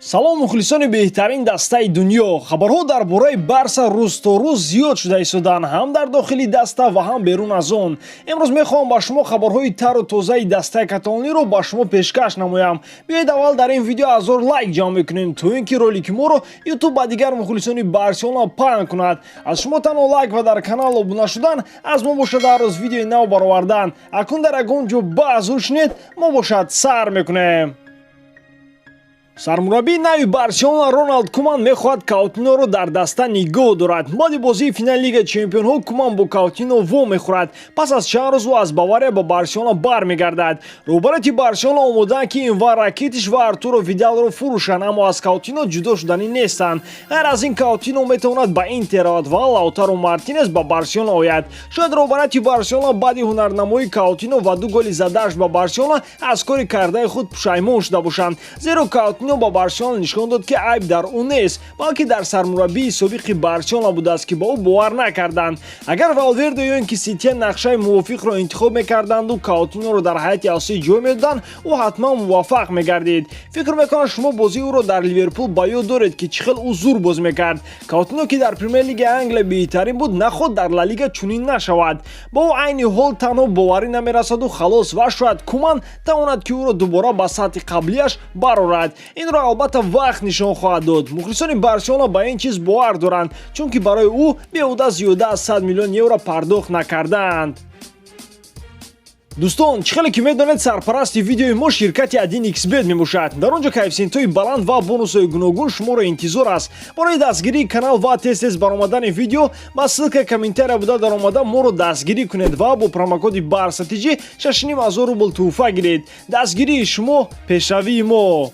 Салом, мухлисони беҳтарин дастаи дунё! Хабарҳо дар бораи Барса рӯз то рӯз зиёд шуда истодаанд, ҳам дар дохили даста ва ҳам берун аз он. Имрӯз мехоҳам ба шумо хабарҳои тару тозаи дастаи каталониро ба шумо пешкаш намоям. Биёед, аввал дар ин видео 1000 лайк ҷамъ мекунем, то ин ки ролики моро Ютуб ба дигар мухлисони Барселона паҳн кунад. Аз шумо танҳо лайк ва дар канал обуна шудан, аз мо бошад ҳар рӯз видеои нав баровардан. Акнун дар ягон ҷо баҳс шунед, мо бошад сар мекунем. Сармураббии нави Барселона Роналд Куман мехоҳад Каутиноро дар даста нигоҳ дорад. Баъди бозии финали Лигаи чемпионҳо Куман бо Каутино вомехӯрад. Пас аз чанд рӯз ӯ аз Бавария ба Барселона бармегардад. Роҳбарияти Барселона омодаанд, ки Иван Ракитиш ва Артуро Видалро фурӯшанд, аммо аз Каутино ҷудо шуданӣ нестанд. Ғайр аз ин, Каутино метавонад ба Интер равад ва Лаутаро Мартинес ба Барселона ояд. Шояд роҳбарияти Барселона баъди ҳунарнамоии Каутино ва ду голи задааш ба Барселона аз кори кардаи худ пушаймон шуда бошанд, зеро Каутино ба Барселона нишон дод, ки айб дар ӯ нест, балки дар сармураббии собиқи Барселона будааст, ки ба ӯ бовар накарданд. Агар Валверде ё ин ки Сетиен нақшаи мувофиқро интихоб мекарданду Каутиноро дар ҳайати асосӣ ҷой медоданд, ӯ ҳатман муваффақ мегардид. Фикр мекунам, шумо бозии ӯро дар Ливерпул ба ёд доред, ки чӣ хел ӯ зур бозӣ мекард. Каутино, ки дар Премер-лигаи Англия беҳтарин буд, наход дар Ла Лига чунин нашавад. Ба ӯ айни ҳол танҳо боварӣ намерасаду халос, ва шояд Куман тавонад, ки ӯро дубора ба сатҳи қаблияш барорад. Инро албатта вақт нишон хоҳад дод. Мухлисони Барселона ба ин чиз бовар доранд, чунки барои ӯ беҳуда зиёда аз 100 миллион евро пардохт накардаанд. Дӯстон, чӣ хеле ки медонед, сарпарасти видеои мо ширкати 1xBet мебошад. Дар он ҷо коэффисиентҳои баланд ва бонусҳои гуногун шуморо интизор аст. Барои дастгирии канал ва тез-тез баромадани видео ба ссылка комментария буда даромада, моро дастгирӣ кунед ва бо промокоди БАРСАТИЖ 6500 рубл тӯҳфа гиред. Дастгирии шумо — пешравии мо.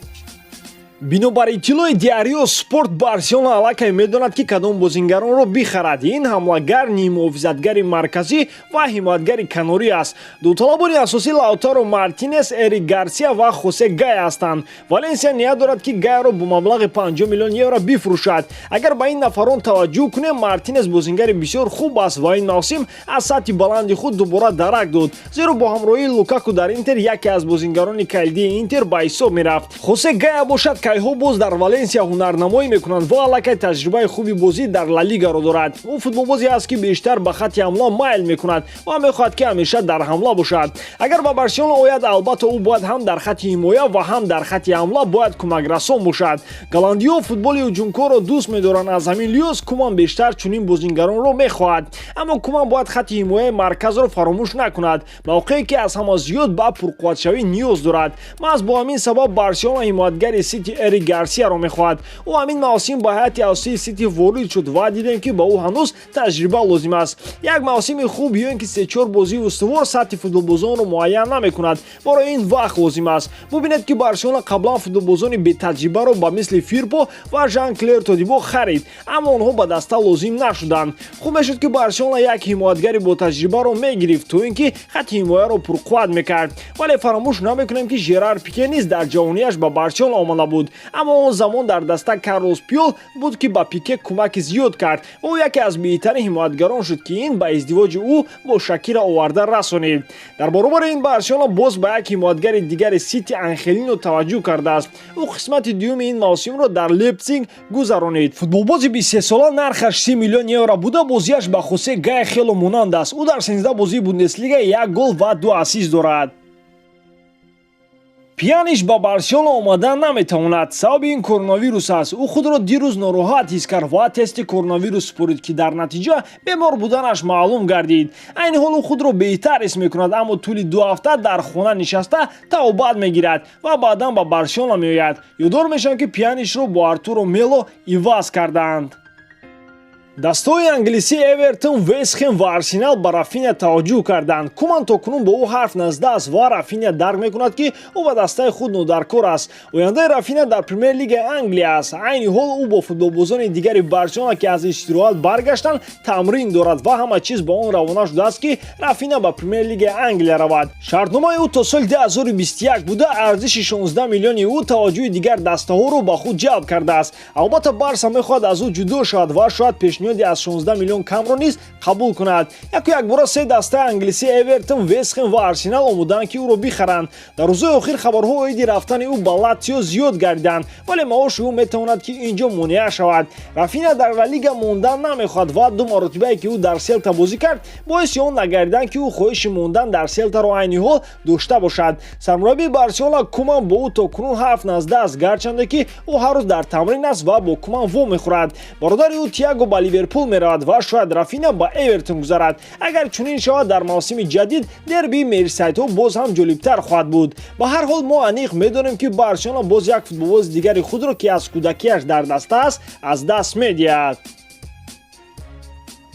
Бинобар иттилои Диарио Спорт, Барселона аллакай медонад, ки кадом бозингаронро бихарад. Ин ҳамлагар, ниммуҳофизатгари марказӣ ва ҳимоятгари канорӣ аст. Дуталабони асосӣ Лаутаро Мартинес, Эрик Гарсия ва Хосе Гая ҳастанд. Валенсия ният дорад, ки Гаяро бо маблағи 50 миллион евро бифурӯшад. Агар ба ин нафарон таваҷҷӯҳ кунем, Мартинес бозингари бисёр хуб аст ва ин мавсим аз сатҳи баланди худ дубора дарак дод, зеро бо ҳамроҳии Лукаку дар Интер яке аз бозингарони калидии Интер ба ҳисоб мерафт. Хосе Гая бошад, кайҳо боз дар Валенсия ҳунарнамоӣ мекунанд ва аллакай таҷрибаи хуби бозӣ дар Ла Лигаро дорад. Ӯ футболбозе аст, ки бештар ба хатти ҳамла майл мекунад ва мехоҳад, ки ҳамеша дар ҳамла бошад. Агар ба Барселона ояд, албатта, ӯ бояд ҳам дар хатти ҳимоя ва ҳам дар хатти ҳамла бояд кӯмакрасон бошад. Голландиҳо футболи ҳуҷумкорро дӯст медоранд. Аз ҳамин лиҳоз Куман бештар чунин бозингаронро мехоҳад. Аммо Куман бояд хатти ҳимояи марказро фаромӯш накунад, мавқее ки аз ҳама зиёд ба пурқувватшавӣ ниёз дорад. Маҳз бо ҳамин сабаб Барселона ҳимоятгари Сити Эрик Гарсияро мехоҳад. Ӯ ҳамин мавсим ба ҳайати асосии Сити ворид шуд ва дидем, ки ба ӯ ҳанӯз таҷриба лозим аст. Як мавсими хуб ё ин ки се-чор бозии устувор сатҳи футболбозонро муайян намекунад. Барои ин вақт лозим аст. Бубинед, ки Барселона қаблан футболбозони бетаҷрибаро ба мисли Фирпо ва Жан Клер Тодибо харид, аммо онҳо ба даста лозим нашуданд. Хуб мешуд, ки Барселона як ҳимоятгари ботаҷрибаро мегирифт, то ин ки хатти ҳимояро пурқувват мекард. Вале фаромӯш намекунем, ки Жерар Пике низ дар ҷавонияш ба Барселона омада буд, аммо он замон дар даста Карлос Пюёл буд, ки ба Пике кӯмаки зиёд кард ва ӯ яке аз беҳтарин ҳимоятгарон шуд, ки ин ба издивоҷи ӯ бо Шакира оварда расонид. Дар баробари ин Барселона боз ба як ҳимоятгари дигари Сити, Анхелино, таваҷҷӯҳ кардааст. Ӯ қисмати дуюми ин мавсимро дар Лейпсиг гузаронид. Футболбози 23сола нархаш 30 миллион евро буда, бозиаш ба Хосе Гая хело монанд аст. Ӯ дар 13 бозии Бундеслига як гол ва ду ассист дорад. Пьяниш ба Барселона омадан наметавонад. Сабаби ин коронавирус аст. Ӯ худро дирӯз нороҳат ҳис кард ва тести коронавирус супорид, ки дар натиҷа бемор буданаш маълум гардид. Айни ҳол ӯ худро беҳтар ҳис мекунад, аммо тӯли 2 ҳафта дар хона нишаста табобат мегирад ва баъдан ба Барселона меояд. Ёдор мешавам, ки Пьянишро бо Артуро Мело иваз кардаанд. Дастаҳои англисӣ Эвертон, Вестхем ва Арсенал ба Рафиня таваҷҷӯҳ карданд. Куман то кунун бо ӯ ҳарф назадааст ва Рафиня дарк мекунад, ки ӯ ба дастаи худ нодаркор аст. Ояндаи Рафиня дар Премер-лигаи Англия аст. Айни ҳол ӯ бо футболбозони дигари Барселона, ки аз истироҳат баргаштанд, тамрин дорад ва ҳама чиз ба он равона шудааст, ки Рафиня ба Премер-лигаи Англия равад. Шартномаи ӯ то соли 2021 буда, арзиши 16 миллиони ӯ таваҷҷӯҳи дигар дастаҳоро ба худ ҷалб кардааст. Албатта, Барса мехоҳад аз ӯ ҷудо шавад ва шояд пешниҳод Пешниҳоди аз 16 миллион камро низ қабул кунад. Яку якбора се дастаи англисӣ, Эвертон, Вестхэм ва Арсенал омодаанд, ки ӯро бихаранд. Дар рӯзҳои охир хабарҳо оиди рафтани ӯ ба Латсио зиёд гардиданд, вале маоши ӯ метавонад, ки ин ҷо монеа шавад. Рафина дар Ла Лига мондан намехоҳад ва ду маротибае, ки ӯ дар Селта бозӣ кард, боиси он нагардиданд, ки ӯ хоҳиши мондан дар Селтаро айни ҳол дошта бошад. Сармураббии Барселона Куман бо ӯ то кунун ҳарф назадааст, гарчанде ки ӯ ҳар рӯз дар тамрин аст ва бо Куман вомехӯрад. Бародари ӯ Тиаго ба Ливерпул меравад ва шояд Рафина ба Эвертон гузарад. Агар чунин шавад, дар мавсими ҷадид дербии Мерсисайдҳо боз ҳам ҷолибтар хоҳад буд. Ба ҳар ҳол, мо аниқ медонем, ки Барселона боз як футболбози дигари худро, ки аз кӯдакиаш дар даста аст, аз даст медиҳад.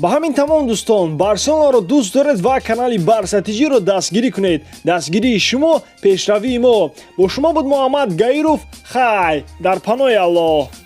Ба ҳамин тамом, дӯстон. Барселонаро дӯст доред ва канали Барса ТЖ-ро дастгирӣ кунед. Дастгирии шумо пешравии мо. Бо шумо буд Муҳаммад Гаиров. Хай, дар паноҳи Аллоҳ.